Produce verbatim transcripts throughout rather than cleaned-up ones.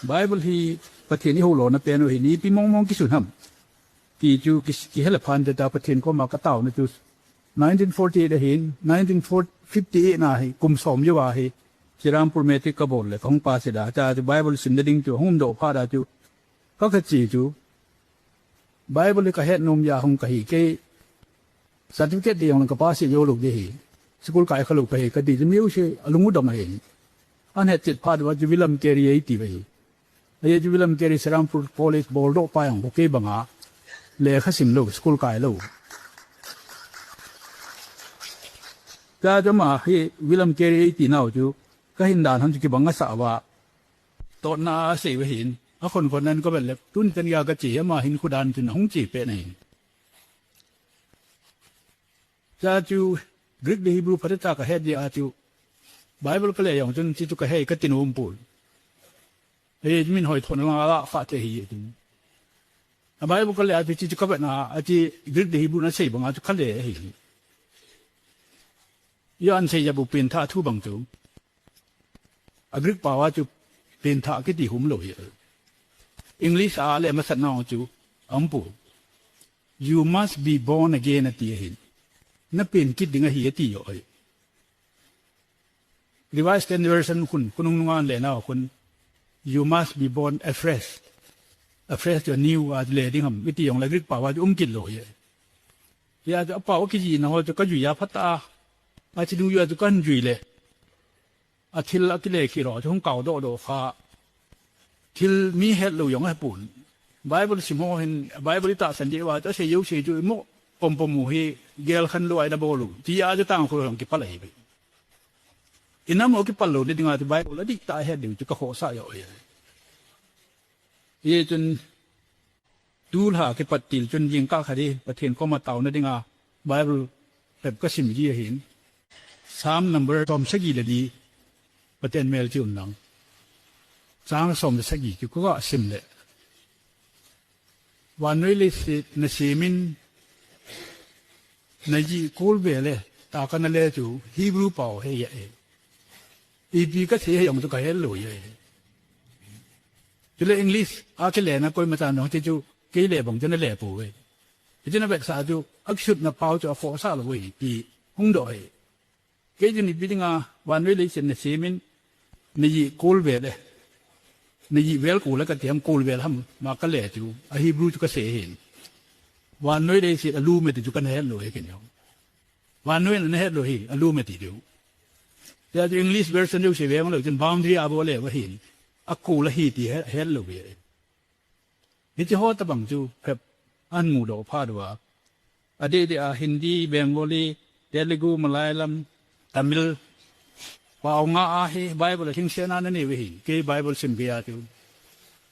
Bible hi Pathen ihou lona pen u hi, ipi mong mong kisun ham ti chu ki, kihel a phan te ta Pathen koma ka taona chu nineteen forty-eight ahin, nineteen fifty-eight na hi, kum som jou a hi, Serampore Matric ka bol le, ka hung pass da, ta chu Bible simna ding chu, hung um doh phat a chu, ka kha chi chu, Bible hi ka het nom a hung ka hi, kei certificate ding jong ka pass jou lou ding ahi, school kai kha lou ka hi, ka ti chu mi jouse a lung u dong ahi. An het chet phat uva chu William Carey ei ti uve. Ajeh chu William Carey Serampore College bol doh pa jong, kei banga lekha sim lou, school kai lou. Tua chu ama hi William Carey ei ti nau chu, ka hin dan hon chu kibang asah uva, totna a sei uva hin, a khon khon nan ka vet le, tun chan geiya ka che, ama hinkho dan chun ahung che peh na hin. Tua chu Greek le Hebrew phatah a ka het jeh a chu, Bible ka le jong chun, chi chu ka he, ka ti nom pon. Ei, min hoi thon la la kha te hi chun. A Bible ka le a chu, chi chu ka vet na, a chi Greek le Hebrew na sei bang a chu ka le hi. Ijat sei ja bu pen tha thu bang chu. A Greek pao a chu pen tha kiti hum lou hi. English a le masat na chu, aum pon. "You must be born again," ati ahin. Na pen kit ding ahi ati jo ahi. Revised Standard Version khun, khonung nunga le nau khun, "You must be born afresh." Afresh chu new a le ding ham, iti jong le Greek pao a chu um kit lou hi. Hia chu a pao kijih na ho chu ka jui a phat a. A chi dung jui a chu kan jui le. A thil a kile khi ro chu hung kau doh doh kha. Thil mi het lou jong ahi pon. Bible sim ho hin, Bible i tahsan jeh uva chu, asei jouse chu, imo pom pom u hi, gel khen lou a ina bol u. Ti a chu tang khu jong kipal ahi. Ina mo kipal lou, ni ding a chu Bible a dihtah a het ding chu ka khohsah jo ahi. Hijeh chun, tulha kipat til chun jingkah khat hi Pathen koma taona dinga Bible pep ka sim ji ahin. Psalm number som sagi le li, Pathen melchih un lang. Chang som le sagi chu ka sim le. Vannoi leiset na semin, na jih kol vel e, tia kana le chu Hebrew pao hi ahi. Ipi ka sei hi jong chu ka het lou ahi. Chule English a kile na koima chan jong ti chu kei le bang chu na le pouve. Hichu na vetsah chu a kisutna pao chu a khohsah lou ahi ti hung doh ahi. Kei chun ipi dinga vannoi leiset na semin, na jih kol vel e. Na jih vel kol e ka ti ham, kol vel ham, ama ka le chu, a Hebrew chu ka sei ahin. Vannoi leiset a lum e ti chu kana het lou ahi kei jong. Vannoi na het lou ahi, a lum e ti diu. Tia chu English version jouse veng leu chun boundary a bol le uva hin, a kol ahi ti he, het lou ahi. Hiche ho tabang chu pep an mu doh phat uva. Adeh deh a Hindi, Bengali, Telugu, Malayalam, Tamil. Pao nga a hi Bible a lhingsetna na nei uve hi, kei Bible sim gei a chu.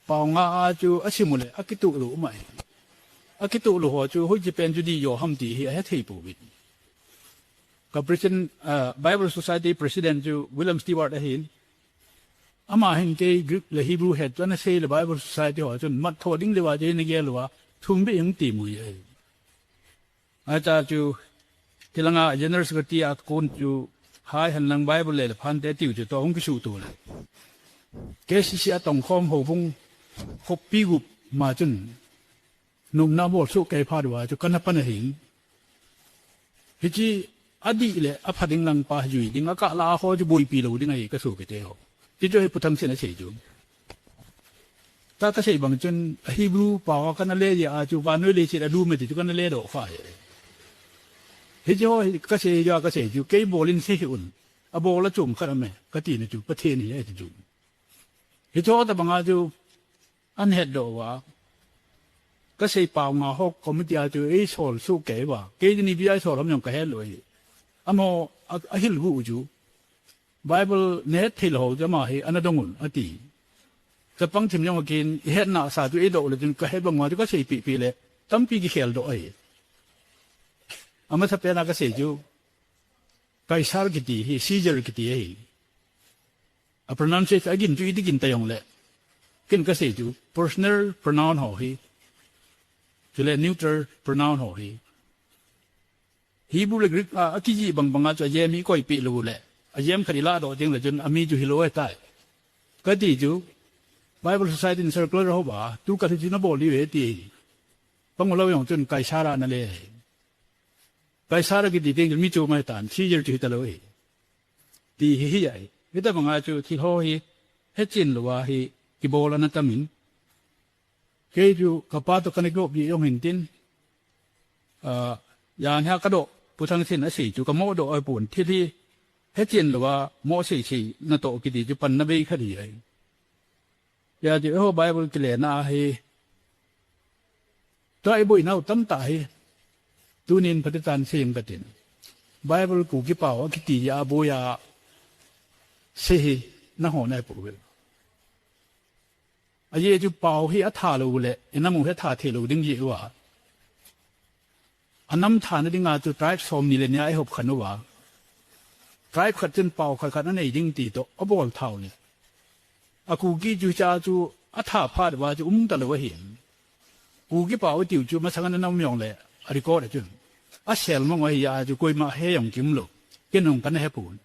Pao nga a chu a sim u le, a kituh lou um ahi. A kituh lou ho chu hoiche pen chu dih jo ham ti hi a he thei pouvin. Ka president, ah, Bible Society president chu William Stewart ahin. Ama hin kei Greek le Hebrew het chu ana sei le Bible Society ho chun mat tho ding le va je na gel uva thum beh hung ti mu ahi. Acha chu tilanga General Secretary a kon chu hai hen lang Bible le le phan te tiu chu to hung kisuh tu le. K C C a tongkhom houbung khoppi gup ma chun Nopna bol soh kei phat uva chu kana pan ahi. Hiche adih le apha ding lang pa jui ding a kah la ho chu boipi lou ding ahi ka sopi te ho. Ti chu hi Pu Thangsen asei chu. Tua kasei bang chun a Hebrew pao a kana le jeh a chu vannoi leiset a lum e ti chu kana le doh kha ahi. Hiche ho hi kasei jeh a kasei chu kei bol in sei hih un. Abol a chom khat aume kati na chu Pathen hi ahi ti chu. Hiche ho tabang a chu An het doh uva. Kasei pao nga ho committee a chu eisol soh kei uva. Kei ni bia eisol ham jong kahet lou ahi. Amaho a, ahil gu u chu. Bible nahet thei lou ho chu ama hi ana dong un ati. Chapang thim jong akin ihet nasa chu eidoh le chun kahet bang uva chu kasei peh peh le tampi kikhel doh ahi. Amasa pen a kasei chu Kaisar kiti hi, Caesar kiti ahi. A pronunciation agin chu iti gin ta jong le. Ken kasei chu, personal pronoun ho hi. Chule neuter pronoun ho hi. Hebrew le Greek a, akijih bang bang a chu ajem hi koi peh lou le. Ajem khat ilah doh ding le chun ami chu hilou ahitai. Kati chu, Bible Society in circular ho ba, tu ka thi na bol li ve ti. Pang lo yong chun Kaisara na le. Kaisara kiti teng mi chu mai tan, Caesar chu hi ta lo e. Ti hi hi ai. Hi ta banga chu thi ho hi, he chin lo a hi, ki bol ana tamin. Kei chu ka pa to ka ne gop di yong hin tin. Ah, ya nya ka do, pu thang sin a si chu ka mo do ai pun thi thi. He chin lo a, mo si si, na to kiti chu pan na bei kha di ai. Ya chu ho Bible ki le na hi. Tua i boi nau tam ta hi. Tunin Pathian sing ka tin. Bible Kuki pau a kiti ya boi a se hi na ho nai pu ve. A ye chu pau hi a tha lo le, i na mu he tha the lo ding ye wa. A nam tha na ding a chu tribe som ni le nia i hop khan u wa. Tribe khat chun pau khat khat a nei ding ti to, a bol thau le. A Kuki chu cha chu a tha phat wa chu um ta lo a hin. Kuki pau tiu chu masang an nam yong le a record a chun. A sel mong a hi a chu koima he yong kim lo. Ken hong kan he pun.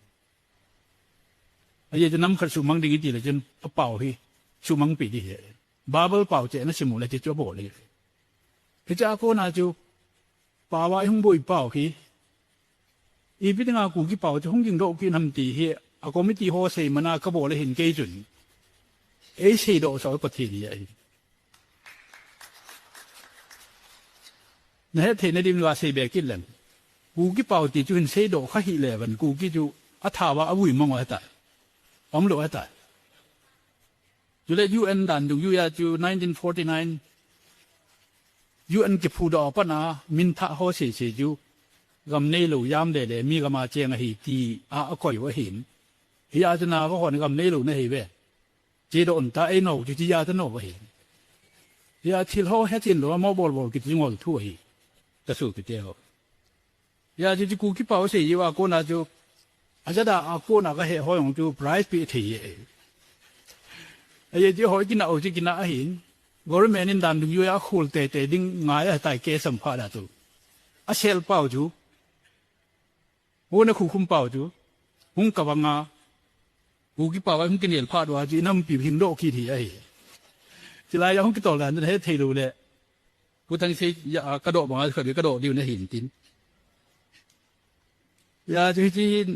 A ye chu nam khat su mang ding i ti le chun a pau hi su mang pi di he. Bible pau che na simu le ti chu a bol le. Hi cha ko na chu pau a hung boi pau hi. I pi dinga Kuki pau chu hung ging do ki nam ti hi a committee ho sei mana ka bol le hin kei chun. Ei sei do so pa thi ni ai. Na he thei na dim lua sei be kit leng. Kuki pau ti chu hin sei do kha hi le van Kuki chu a tha wa a vui mong a ta. Om lo a ta. Chu le U N dan dung U ya chu nineteen forty-nine U N ki phu do pa na min tha ho sei sei chu gam nei lo yam le le mi gam a cheng a hi ti a a koi wa hin. Hi a chu na va hon gam nei lo na hi ve. Che do on ta ei no chu ti ya ta no wa hin. Hi a thil ho he thil lo mo bol bol ki ti ngol thu hi. Ka su ki te ho. Ya chu chu Kuki pau sei ji wa ko na chu. A ja da a ko na ka he ho yong chu prize pi thei ye. A ye ji ho ki na o ji ki na a hin. Government in dan dung yu ya khul te te ding ngai a tai ke sam pha da chu. A sel pau chu. Hu na khu khum pau chu. Hung ka banga. Kuki pau a hung ki nel pha do a ji nam pi hin do ki thi a hi. Chi lai ya hung ki tol dan he thei lo le. Pu Thangsei, ya, ka do banga, ka do, ka do diu na hin tin. Ya, chu hi chi hin,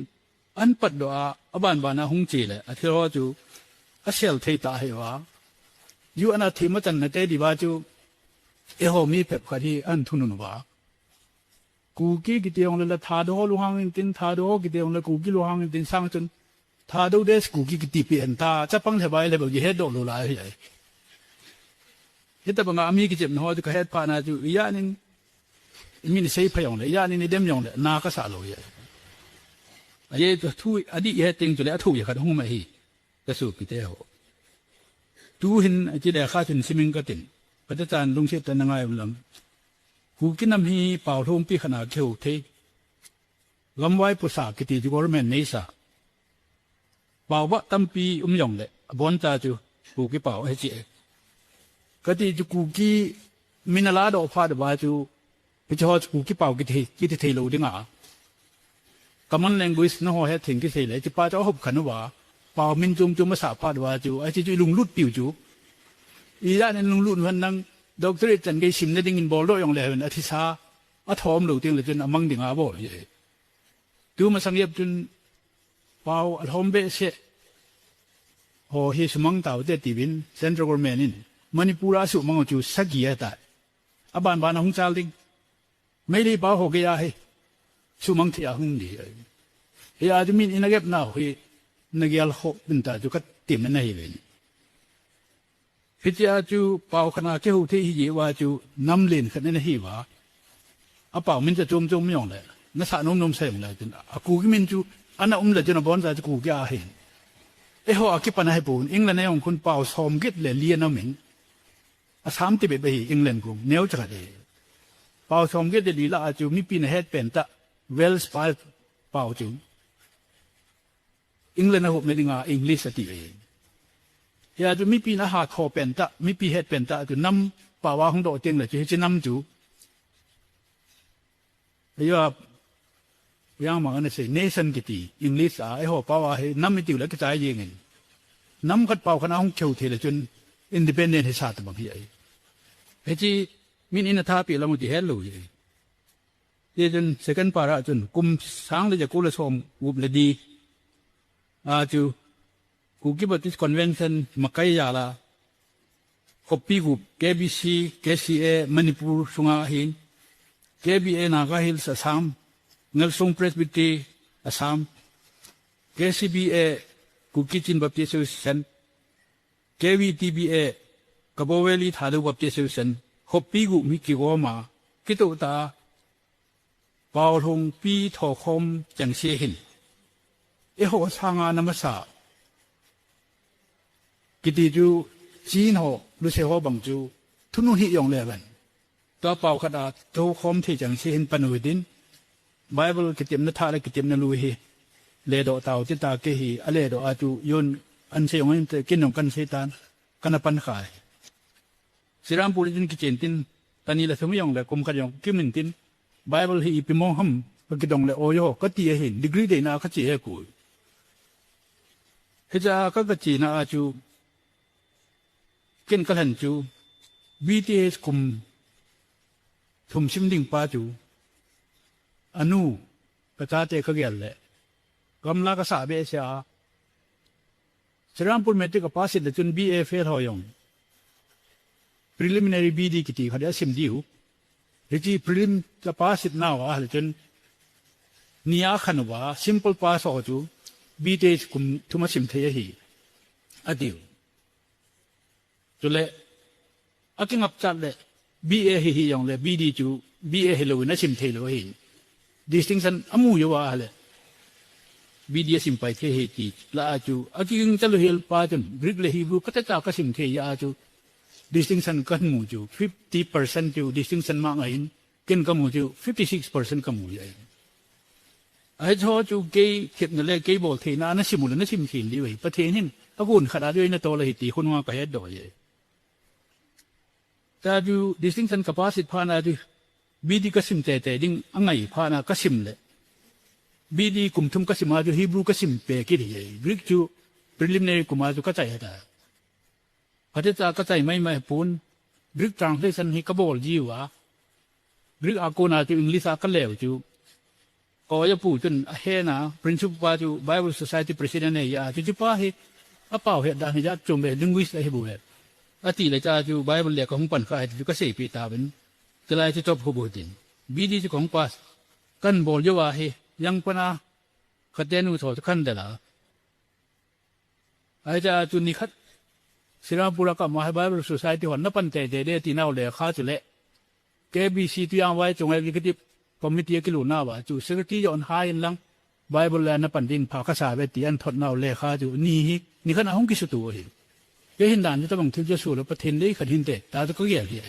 an pat do a, a ban ban a hung chi le, a thil ho chu, a sel thei ta hi wa. U N a thi ma chan na te di wa chu, e ho mi pep kha hi an thu nun wa. Kuki ki ti ong le la Thado lu hang in tin, Thado ki ti ong le Kuki lu hang in tin sang chun, Thado des Kuki ki ti pi en ta, chapang le bai le ba ki he do lo la hi ai. Hi ta banga mi ki chem na ho chu ka het pha na chu, ya nin, mi ni sei pha yong le, ya nin i dem yong le, na ka sa lo ya. A ye tu thu, a di he ting chu le, a thu ya ka hung ma hi, ka su ki te ho. Tu hin, a chi le kha chun siming ka tin, ka ta chan lung se ta na ngai lam. Kuki nam hi pau lhung pi khana ki ho thei. Gamvai pusa kiti chu government nei sa. Pau ba tampi um yong le, a bon ta chu, Kuki pau he chi e. Kati chu Kuki min a la do pha do ba chu, pi chu ho chu Kuki pau kiti, kiti thei lo ding a. Common language na ho he thing ki thei le, chi pa chu hop khan u ba, pau min chum chum a sa pha do ba chu, a chi chu lung lut piu chu. I ya nen lung lut han nang, doctorate chan kei sim na ding in bol do yong le, a thi sa, a thom lo ting le chun a mang ding a bol ye. Tu masang yep chun pau a lhom be se. Ho hi sumang tau te ti vin central government in Manipur a sumang chu sagi a ta. A ban ban a hung chal ding. Meitei pau ho ke ya hi. Sumang thi a hung di. Hi a tu min in a gep nau hi. Na gial ho bin ta chu ka tim na hi vin. Hitia chu pau khana ke hu thei hi ye wa chu nam len khat na hi wa. A pau min cha chom chom yong le. Na sa nom nom sa yong le tin. A Kuki min chu ana um le chu na bon sa chu Kuki a hin. E ho a ki pan a he pun. England a yong khun pau som get le li na min. A sam ti be be hi England kung. Neu cha de. Pau som get le li la a chu mi pi na het pen ta. Welsh pau pau chu. England a hop na dinga English a ti e. Hi a chu mipi na ha kho pen ta, mipi het pen ta chu nam pau a hung do teng le chu hi chi nam chu. Hi a, yang mang na sei nation kiti, English a, e ho pau a hi nam i tiu le ki chai jing in. Nam khat pau khan a hung cheu thei le chun, independent hi sa tabang hi ahi. Hichi min in a thapi lam u ti hello hi ahi. Ti chun second para chun kum sang le jaku le som gup le di a chu Kuki Baptist Convention makai jala khoppi gup K B C, K C A Manipur sunga ahin, K B A Naga Hills Assam, Ngalsong Presbytery Assam, K C B A Kuki Chin Baptist Association, K V T B A Kabaw Valley Thadou Baptist Association, khoppi gup mi kigoma kito ta Paulhung pi thokhom chengse hin. Eiho sanga na masa kiti chu Chin ho, Luse ho bang chu thunu hi jong le ban. Tua pau khat a thokhom thei chengse hin pan u hitin. Bible kitepna tha le kitepna lui hi ledoh tau ti ta kei hi a ledoh a chu Jon an sei jong in te kin jong kan sei tan kana pan khai. Serampore chun kichen tin, tani le thum jong le kum khat jong kimin tin, Bible hi ipi mong ham, ka kidong le o jo, ka ti ahin, degree deina ka chi e ku. Hicha ka ka china a chu, ken ka lhen chu, B T H kum thum sim ding pa chu, anu, ka chate ka gel le, gamla ka sa be sia, Serampore Matric a pass le chun B A fail ho jong. Preliminary B D kiti khat a sim diu. Hichi prelim ka pass nau a le chun ni a khan uva simple pass ho chu B T H kum thum a sim thei ahi. A diu. Chule, a kingap chat le, B A hi hi jong le, B D chu, B A hi lo in a sim thei lo hi. Distinction a mu jo a le, B D a sim pai thei hi ti, la a chu, a kiging chalu hel pa chun, Greek le Hebrew, ka te ta ka sim thei a chu, distinction kan mu chu, fifty percent chu, distinction ma nga hin, Ken ka mu chu fifty six percent ka mu jai. Ahi chu chu kei thepna le kei bol theina na sim u le na sim thei diu ahi. Pathen hin a gun khat a chu eina tol ahi ti khonunga ka het doh jai. Ta chu distinction ka pass it phat na chu B D ka sim tete ding a ngai phat na ka sim le. B D kum thum ka sim a chu Hebrew ka sim pe kit jai. Greek chu preliminary kum a chu ka chai ta. Phatecha ka chai maimai pon, Greek translation hi ka bol jiu a, Greek a kona chu English a ka leu chu, ka oja pu chun a hena, principal pa chu Bible Society president ahi a, chu chu pa hi, a pau het dan hi jat chom be, linguist ahi bu he. A ti le cha chu Bible le ka hung pan kha hi chu ka seipi ta ben, tilai chu chop hu bu tin. B D chu ka hung pass, kan bol jo a hi, yang pana, ka tenu tho chu kan de la. Ahi cha chu nikhat, Serampore a ka ma Bible Society hon na pan tete de ti nau le kha chu le. K B C tu yang vai chung executive committee a kilu na va chu secretary jon hai in lang Bible le na pan din pha ka sa ve ti an thot nau le kha chu ni hi, nikhat a hung kisutu hi. Ke hin dan chu tabang thil Jesu le Pathen le khat hin te, ta chu ka gel hi.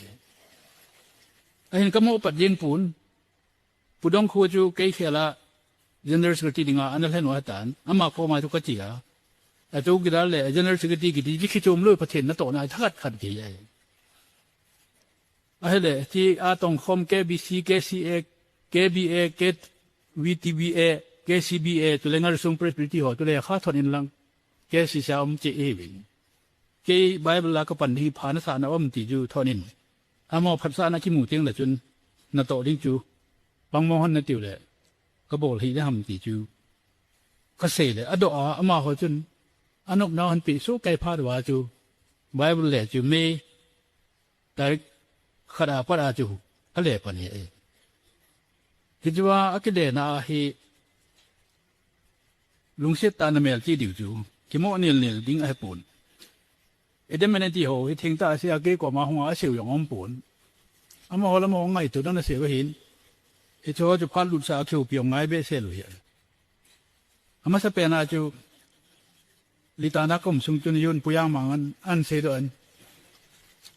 Ahin ka mo pat din pun, Pu Dongkhu chu kei khela General Secretary dinga ana lhen u atan, ama koma chu ka chi a. A chu kidal le General Secretary kiti chi khi chom lo Pathen na to na thakat khat ki ai. Ahile, ti a tong khom K B C, K C A, K B A, K V T B A, K C B A, tu le Ngalsong Presbytery ho, tu le kha thon in lang, K C C a um che e vin. Kei Bible la ka pan hi pha na sa na um ti chu thon in. Amo phat sa na kimu ting le chun, na to ding chu, pang mo hon na tiu le, ka bol hi le ham ti chu. Ka sei le, a do a, ama ho chun, a nop na hon pi su kai pha do a chu, Bible le chu me, tarik khat a pat a chu, ka le pan hi e. Hi chu a, a ki le na a hi, lungset ta na mel chi diu chu, ki mo nil nil ding a he pon. Edem mene ti ho, hi thing ta a se a ke ko ma hong a seu yong om pon. Ama ho la mo ngai tu na se wa hin. Hi chu chu phat lut sa a keu pi ong ngai be se lu hi. Ama sa pe na chu, li ta na kom sung chun yun pu yang mang an, an se do an.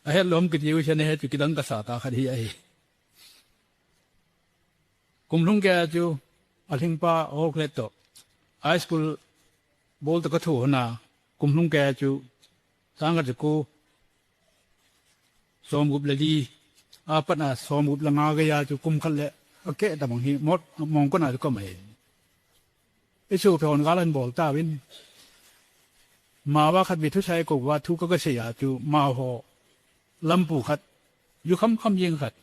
A het lom ki tiu se ne he chu ki dang ka sa ta khat hi a hi. Kum lhung ke a chu, a lhing pa a hok let to. High school bol to ka thu hona, kum lhung ke a chu, sang ka chu ku, som gup le li, a pat na som gup le nga ke a chu, kum khat le, a ke ta mong hi, mot, mong ko na chu ka mai. I chu pe hon ka lan bol ta win. Mao a khat ve thusei ko va thu ka kasei a chu, mao ho lampu khat, ju kham kham jing khat.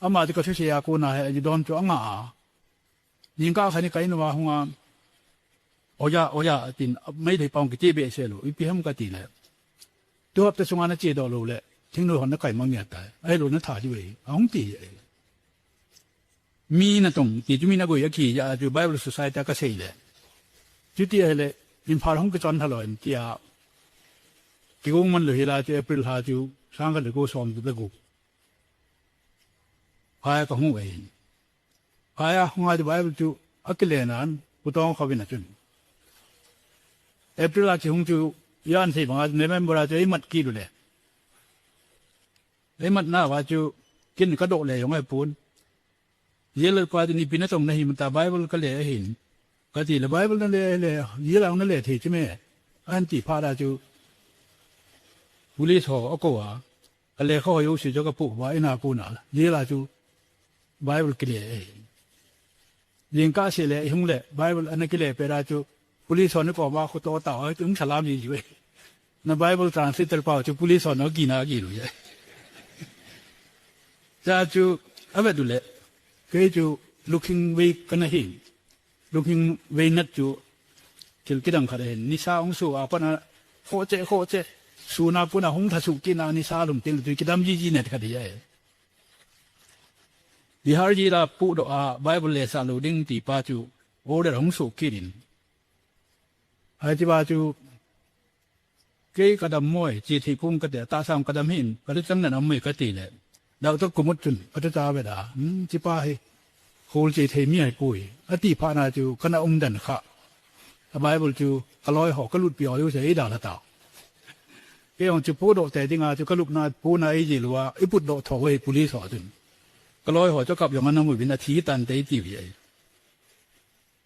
Ama chu ka thusei a kona hi, ju don chu anga a. Jingkah khat ni ka in uva hung a, "Oja, oja," atin, "Meitei pao kiti behseh lou, ipi ham?" ka ti le, "Tu hapta sunga na chedoh lou le, thingnoi hon na kai mang nge tai. Ahilou na tha diu ve," ahung ti. Mi natong ti chu mi nagoi a kija chu Bible Society a kasei le. Chuti ahile, Imphal hung kichon thalou in tia. Kigong man lou hila chu April lha chu, sangkhat le ko som chu le gup. Phai a kahung e. Phai a hung a chu Bible chu akile nan, Pu Tongkhao in a chun. April a kihung chu, jan sei banga chu November a chu eimat kit u le. Eimat nauva chu, kin kadoh le jong ahipon. Jailer pa chun, "Ipi natong nahi, mata Bible kale ahin," kati le, "Bible nale le, jail a nale thei chu me?" ahin ti phat a chu, police ho akou a, ka lekha ho jouse chu kapoh uva, in a kona, jail a chu Bible kile ahin. Jingkah seh le, ihung le, Bible ana kile pet a chu, police hon koma khoto tao, hung salam ji ji ve. Na Bible translator pau chu police hon kina kilu ye. Cha chu, avet u le, kei chu looking weak kana hin. Looking weak nat chu, thil kidang khat ahin. Nisa hung su a pat a, khoche, khoche. Sun a pun a hung tha su kina nisa lum ting tu kidam ji ji nat khat ye. Bihar jail a pudoh a Bible lesah lou ding ti pa chu order hung soh kit in. Ahi ti pa chu kei kadam mo e, che thei pong kati, tahsa a kadam hih in, kaluchang nan aum mo e kati le. Doctor Kumut chun, atu ta ve da, hmm, che pa hi, khol che thei mi ahipoi. Ati phat na chu, kana umdan kha. A Bible chu, kaloi ho, kalutpi ho jouse eidalha tao. Kei jong chu pudoh tei dinga chu kalupna puna eijil uva, iputdoh tho uve police ho chun. Kaloi ho chu kap jong ana mu uvin athi tan tei tiu hi.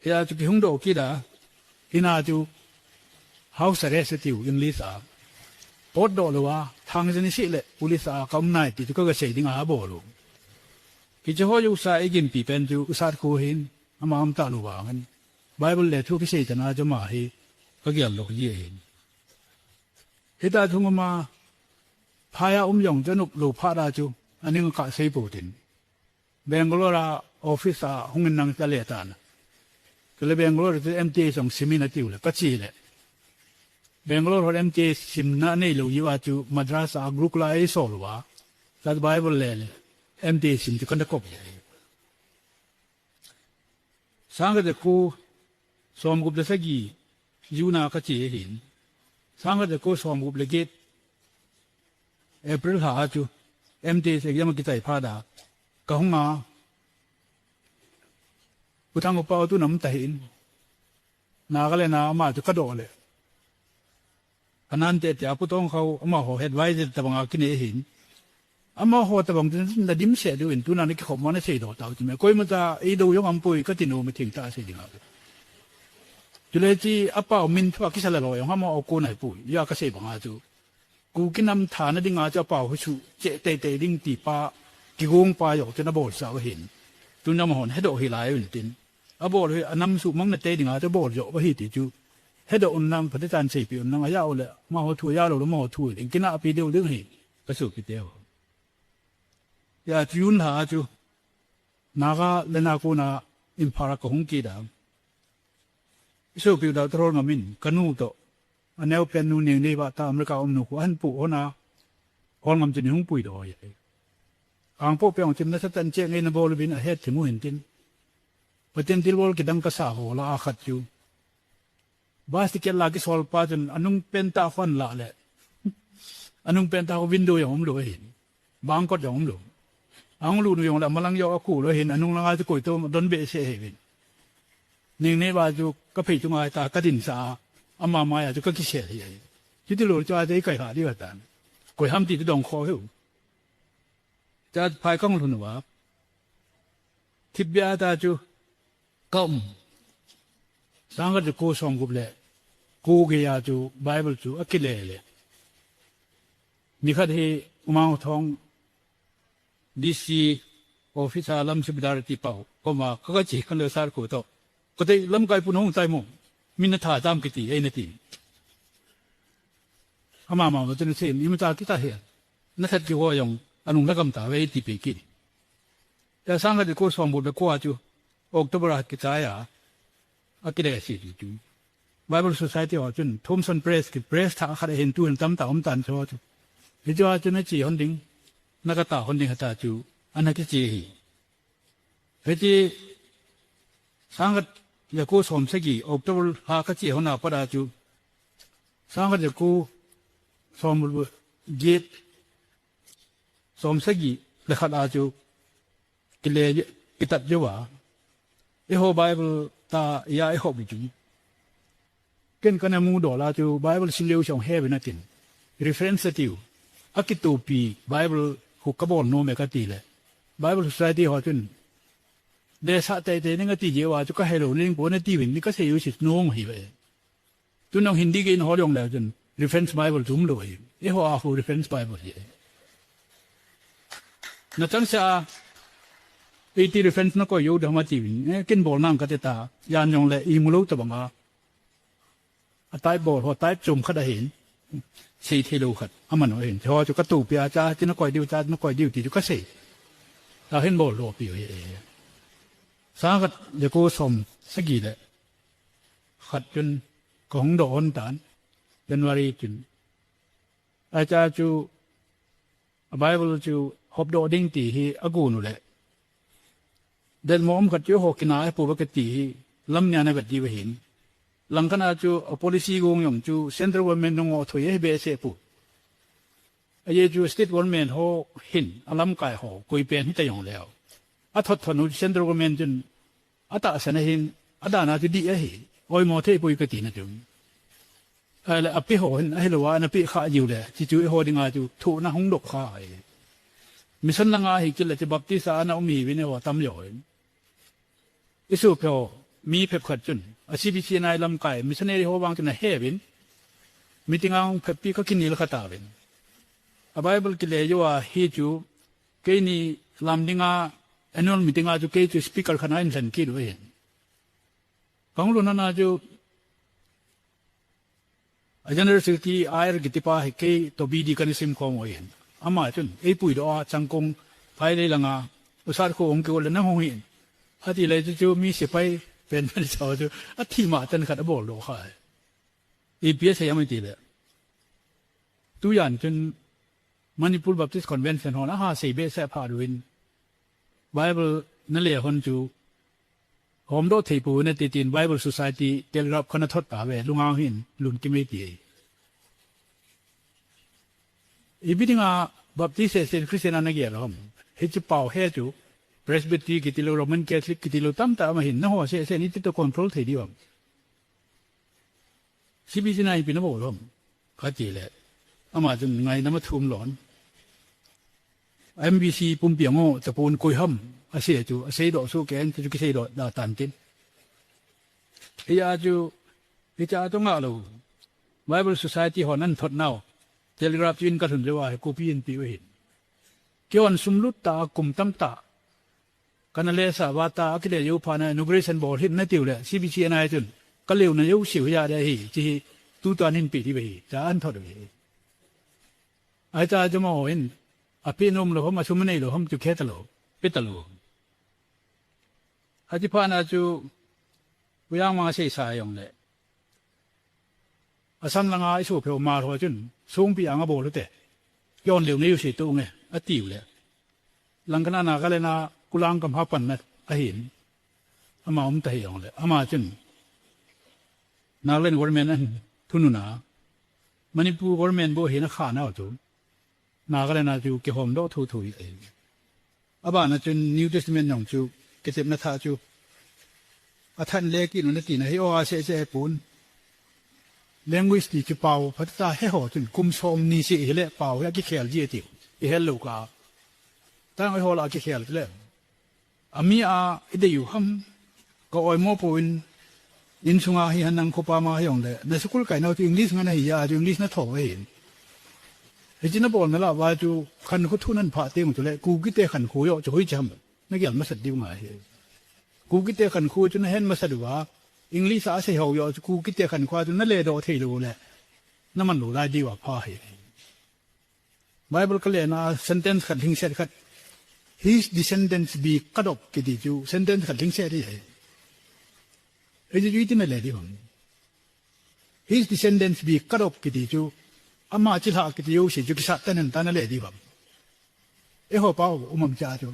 Hia chu kihung doh kit a, hina chu house arrest atiu English a. Potdoh lou a, thangjan isih le police a kaum nai ti chu kaga sei dinga abol u. Hiche ho jouse eigimpi pen chu Usat khu hin, ama um talou vangin. Bible le thu kisei chana chu ama hi kagel lou ji ahin. Hita thung ama phai a um jong chu anop lou phat a chu, aning kah sei pou tin. Bangalore a office a hung in nang chale tan. Chule Bangalore chu M T A jong sim in atiu le, kache le. Bangalore hon M T A simna neilou jiu a chu Madras a Gurukul a eisol uva. Tat Bible le le, M T A sim chu kana kop. Sangkhat le ko somgup le sagi June a kache ahin. Sangkhat le ko somgup le get April lha a chu M T A exam kichai phat a kahung a. Pu Thangupao tun aum tahih in. Nagaland a ama chu kadoh le. Kanan te tia Pu Tongkhao amaho advisor tabang a kine ahin. Amaho tabang chu nadimset diu in tuna nakikhop mo nasei doh tau ti me. Koima cha eidou jong aumpoi kati nom e thil tah sei ding a. Chule hiche apao min thua kisa lalo jong amaho kon ahipoi. Hia kasei bang a chu. Kuki nam thana dinga chu apao hi suhcheh teitei ding ti pa, kigong pa jong chu ana bolsah u ahin. Tun amahon hedoh hih lai uvin tin. Abol hi anam suhmang na tei dinga chu abol joh u ahi ti chu. Hedoh un lang, phatechan seipeh un lang, ajah u le, amaho thu ajah lou le, amaho thu in, kinahpi diu ding ahi, kasopi teho. Hia chu June lha a chu, Nagaland a kona Imphal a kahung kit a. Isopiu Doctor Holngam in, kanu toh, aneopen nu Nengneiva ta America um nu khu ahin pu hon a, Holngam chun eihung puidoh u ahi. Angpoh peng chun nasatah in cheng ngeina bol uvin ahet thim u hintin. Pathen thilbol kidang kasa ho lah a khat chu. Bus ticket la kisol pa chun anung pant tah khu ahin lah le. Anung pant tah khu window jong umlou ahin. Bangkot jong umlou. Ahung lut u jongle amalang jong akhu lou ahin, anung langa chu koi toh don behseh ahiuvin. Nengneiva chu kaphei chunga hita kadinsah a, ama maiya chu kakisel ahi. Chuti lou chu ati kailhah diu ahitan. Koi ham ti chu dong kho hiu. Cha phai kahung lhun uva. Thipbeh a ta chu kaum. Sangkhat le ko somgup le ko geiya chu Bible chu akile le. Nikhat hi Umang Thong D C office a Lam Subedar ti pau koma kagache khan le sir khu toh. Kati lamkai pun hung tai mo. Min natha tam kiti, eina ti. Ama ma ma chun sei, imacha kita hi. Nasat kiho jong, anung lagam tave ti pe kit. Tia sangkhat jako somgup le ko a chu, October a kichai a, akile si ti chu. Bible Society ho chun, Thompson Press, ki press thah khat ahin tu hin tamtah um tan chu chu. Hichu a chu nache hon ding, nakata hon ding hita chu, ana kiche hi. Hiche, sangkhat jako somsagi, October lha kache hon a pat a chu, sangkhat jako somgup le get, somsagi le khat a chu, kile, kitat jouva, eiho Bible ta, ija eiho bi chu. Ken kana mu dola chu Bible sim leu jong he ve natin. Reference atiu. Akitopi Bible khu kabol nom e kati le. Bible Society ho chun, lesah teitei ning ati jeh uva chu kahelou ning pon ati uvin, ni kasei u si nom hi ve. Tun nong Hindi gei nahol jong le chun, reference Bible chu umlou hi. Eiho a khu reference Bible hi. Nachang sa, eiti reference nakoi jou ding ham ati uvin. Eh, ken bol nang kati ta. Jan jong le imu lou tabang a. A type bol ho, type chom khat ahin. Sei thei lou khat. Aman ho ahin. Ho chu katopi a cha, ti nakoi diu, cha nakoi diu, ti chu kasei. Ta hin bol lou pi ho hi. Sangkhat jako somsagi le khat chun kahung doh hon tan. January chun. Acha chu, a Bible chu hopdoh ding ti hi agon u le. Delmo um khat chu eiho kina e pu va kati hi, lam nia na vet diu ahin. Langkhat a chu a policy gong jong chu central government nung o thoi e behseh pu. Ajeh chu state government ho hin, alamkai ho, koi pen hita jong leu. Athot thot u central government chun, atahsan ahin, adana chu dih ahi, oimo thei poi kati na chu. Ahile ape ho hin, ahilou a, ana pe kha jiu le, chi chu eiho dinga chu, thohna hung doh kha ahi. Mission langa hi kile chu Baptist a ana um hi vin eiho tam jo hin. Isu phe ho, mi phep khat chun, a C B C N I lamkai, missionary ho vang chun ahe vin, meeting a hung phep pi kha kinil kha ta vin. A Bible kile jou a hi chu, keini lam dinga, annual meeting a chu kei chu speaker khat a eilhen kit u ahin. Kahung lhun na chu, a General Secretary I R kiti pa hi kei toh B D kana sim khom u ahin. Ama chun, eipui doh a, Changkong, Phailei langa, Usat kho hung kihol le nang hung hin. Ati le chu chu mi sepai pen pen sao chu, athi ma tan khat abol doh kha. Ipi asei ham iti le. Tujan chun Manipur Baptist Convention hon aha sei behseh pha ruin Bible na le hon chu hom doh thei pu na ti tin Bible Society telegraph khat ana thot ta ve, lunga hin lun kimei ti. Ipi dinga Baptist se se Christian ana gel ham. Hichi pau he chu Presbytery kiti lou, Roman Catholic kiti lou, tamtah ama hin na ho se se ni ti to control thei diu ham. C B C N I pi na bol ham. Kati le. Ama chun ngaidam athum lon. M B C pumpi ango, tapon koi ham. Asei chu, asei doh soh kei in, chu kisei doh da tan tin. Hia chu, hicha chu ngah lou. Bible Society hon ana thot nau. Telegraph chu in kalhun jou a, hi copy in pe u hin. Kei hon sum lut ta, kum tamtah. Kana lesa va ta, akile jou phat na inauguration bol hih in na tiu le, C B C N I chun, ka leo na jou siu hia de hi, chi hi, tu tuan hin pe di ve hi, cha ana thot u hi. Ai cha chu ma ho in, ape nom lou ham, asum nei lou ham, chu khe ta lou, pe ta lou. Achi phat na chu, Pu Jangmang asei sa jong le. Assam langa isopi ho Hmar ho chun, songpi anga bol u te. Kei hon leo nei u sei to nge, ati u le. Langkhat a Nagaland a Kulang kam ha pan na ahin. Ama um ta hi jong le. Ama chun, Nagaland government ahin thunun a. Manipur government bou hi na kha nau chu. Nagaland a chu kihom doh thotho hi ahi. Abana chun New Testament jong chu kitepna thah chu. Athan le kinu na tina hi o a se se pun. Language ti chu pau phatah a he ho chun kum som ni si hile pau hi akikhel ji ati. I hel lou ka. Tang i hol a kikhel le. Ami a i dei u ham, ka oimo poi, insunga hi hanang khopa ma hi jong le, na school kai nau chu English nga na hi a, chu English na tho ahin. Hichi na bol na la va chu, khankho thu nan pha teng chu le, Kuki te khankho jo chu hoichi ham, na gel masat diu ngai hi. Kuki te khankho chu na hen masat uva, English a sei ho jo chu Kuki te khankho chu na le doh thei lou le. naman lou lai diu apha hi. Bible kale na sentence khat lhingset khat, "His descendants be cut off," kiti chu sentence khat lhingset hi. Hichu itina le diu ham? "His descendants be cut off," kiti chu, ama chilhah kiti jouse chu kisat tan tan le diu ham? Eiho pao um ham cha chu,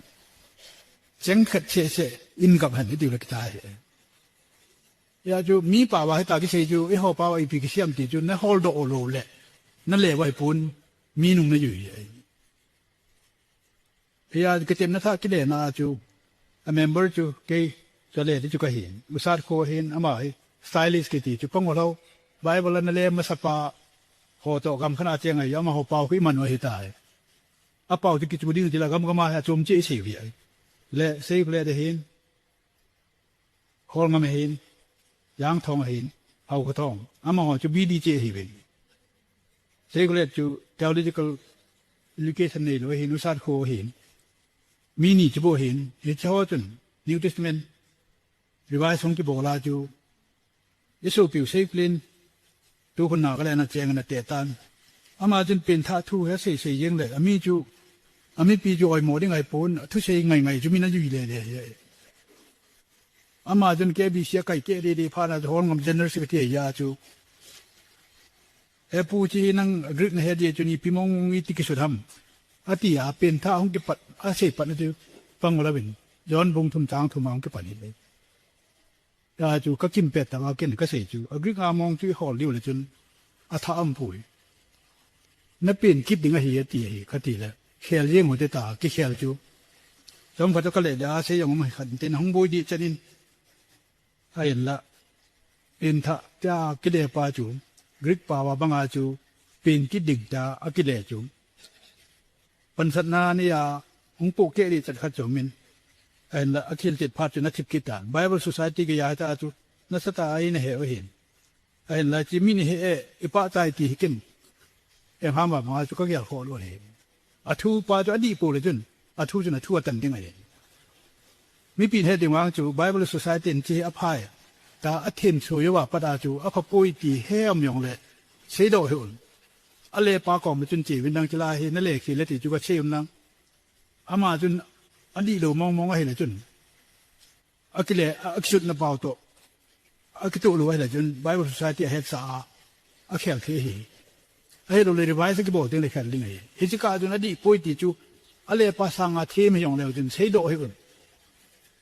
cheng khat seh seh in gap hen itiu le kita hi. Hia chu mi pao a hita kisei chu, eiho pao a ipi kisei ham ti chu, na holdoh lou le, na le vai pun, mi nung na jui. Hia kitemna tha kile na chu, a member chu, kei, chule ti chu kahin. U Sat Kho hin, ama hi, stylist kiti chu, pang lou, Bible na le masapa, ho to gam khat a cheng ahi, amaho pao hi man ahi tai. Apao chu kichu ding ti la gam gam a, achom che sei hi ai. Le, sei le de hin. Holngam ahin, Jangthong ahin, Haokhothong, amaho chu B D che ahiuvin. Seigolet chu theological education neilou ahin, U Sat Kho ahin, mi ni chu bou ahin, hiche ho chun New Testament revise hung kibol a chu, isopiu Seigolet, tu khun na kale na cheng na te tan. Ama chun pengthah thu hi asei sei jeng le, ami chu, amipi chu oimo ding ahipon, thusei ngai ngai chu min ajui le le hi. Ama chun K B C a kai keh dede phat na chu Holngam General Secretary ahi a chu, "He pu, hiche nang Greek nahet jeh chun ipi mong iti kisut ham?" ati a, pengthah hung kipat, asei pat na chu pang louvin, John bung thum chang thum a hung kipan hi le. Hia chu kakimpet tah a ken kasei chu, a Greek a mong chu ihol diu le chun, athah aumpoi. Napen kit ding ahi ati ahi, kati le, khel jeng u hite tia, kikhel chu. Chomkhat chu kale le asei jong um khat tin hung boi ding chan in, ahinla, pengthah tia kile pa chu, Greek pao a banga chu, pen kit ding tia akile chu, pansatna nia hung pohkeh ding chan khat chu min. Ahinla, akhel chet phat chu na thip kit tan. Bible Society geiya hita chu, nasatah a ina he u ahin. Ahinla, hiche mi ni he e, ipah tai ti hi ken, engham a banga chu kagel khoh lou ahi. Athu pa chu adih pou le chun, athu chun athu atan ding ahi. Mipin he ding vang chu Bible Society in hiche hi aphai, tia athem soi uva pat a chu aphapoi ti he um jongle, seidoh hih un. Alepa kom chun cheuvin lang, hiche la hi nalekhel e ti chu kasei un lang. Ama chun adihlou mong mong ahile chun, akile, a, akisutna pao toh akitoh lou ahile chun Bible Society ahetsah a, akhel thei ahi. Ahiloule revise akibol teng le khel ding ahi. Hiche kah chun adih poi ti chu, alepa sanga them hijongleu chun seidoh hih un.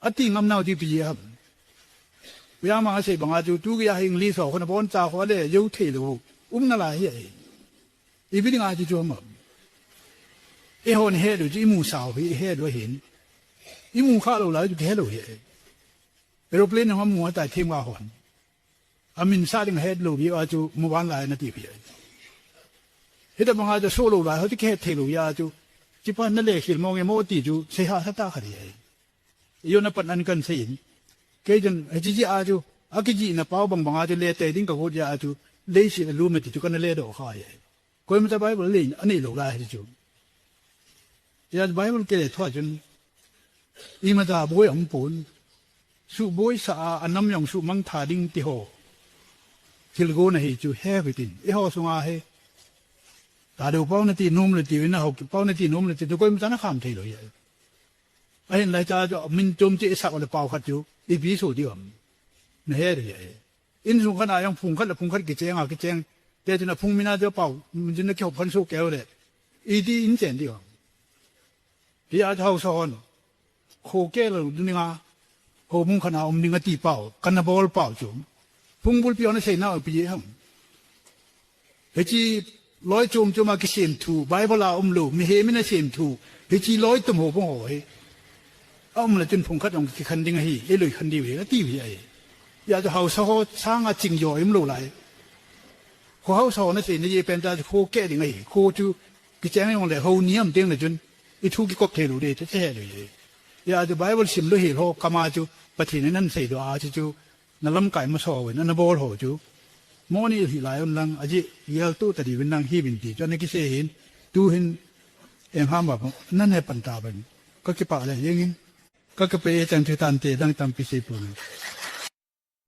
Ati ngam nau chu ipi jeh ham? Koima asei banga chu, tu geiya hi English ho khun aboncha ho ale jou theilou, um nalai ahi. Ipi dinga hiche chu ham? Eihon ihet u chu imusau hi ihet u ahin, imu khalou lai chu kihelou ahi. Aeroplane hung amu ahitai themgao hon, aminsah ding ahetlou jeh a chu muvanlai nati ahi. Hitobanga chu asoh lou lai ho chu kihet theilou jeh a chu, hichepa nalekhel mong e mo ti chu seihahsa tah khat ahi. Ijona pat nan kahin sei in, kei chun hiche jeh a chu, akijihna pao bang banga chu letei ding kagot jeh a chu, leiset alum e ti chu kana ledoh kha ahi. Koimacha Bible le aneilou lai hiche chu. Hia Bible kile thua chun, imacha boi aumpon, suhboisah a anam jong suhmang tha ding ti ho, thilgon ahi chu he u hitin. Eiho sunga hi, Thadou pao nati nom le tiu, Haokip pao nati nom le tiu, koimacha nakham theilou ahi. Ahinla hiche chu min chom cheh isah le pao khat chu ipi soh diu ham? Nahe diu ahi. Insung khat a jong phung khat le phung khat kicheng a kicheng, te chun aphung min a chu pao, min chun nakihop khan soh keu le, iti in chen diu ham? Hia chu haosa hon, kho keh lou dinga, houbung khat a um ding ati pao, kana bol pao chu, phung bulpi hon asei nau ipi jeh ham? Hiche loi chom chom a kisem thu, Bible a umlou, mihem in asem thu, hiche loi tum houbung ho hi, aum le chun phung khat jong kikhen ding ahi, eiloi khen diu ahi, ati u ahi. Hia chu haosa ho sanga chingjo umlou lai. Kho haosa hon aseina jeh pen ta chu kho keh ding ahi, kho chu kicheng jongle hou ni um teng le chun, ithu kikop theilou ding chu che he diu ahi. Hia chu Bible simlou hel ho kama chu, Pathen in ahin seidoh a chu chu, nalamkai masa uvin, anabol ho chu, moni hilai un lang, ajeh geltoh tadiuvin lang hiuvin ti chu ana kisei ahin, tuhin, engham a, nahe pan tauvin, kakipah le jengin, kakipah e chang chu tante, dang tampi seipon.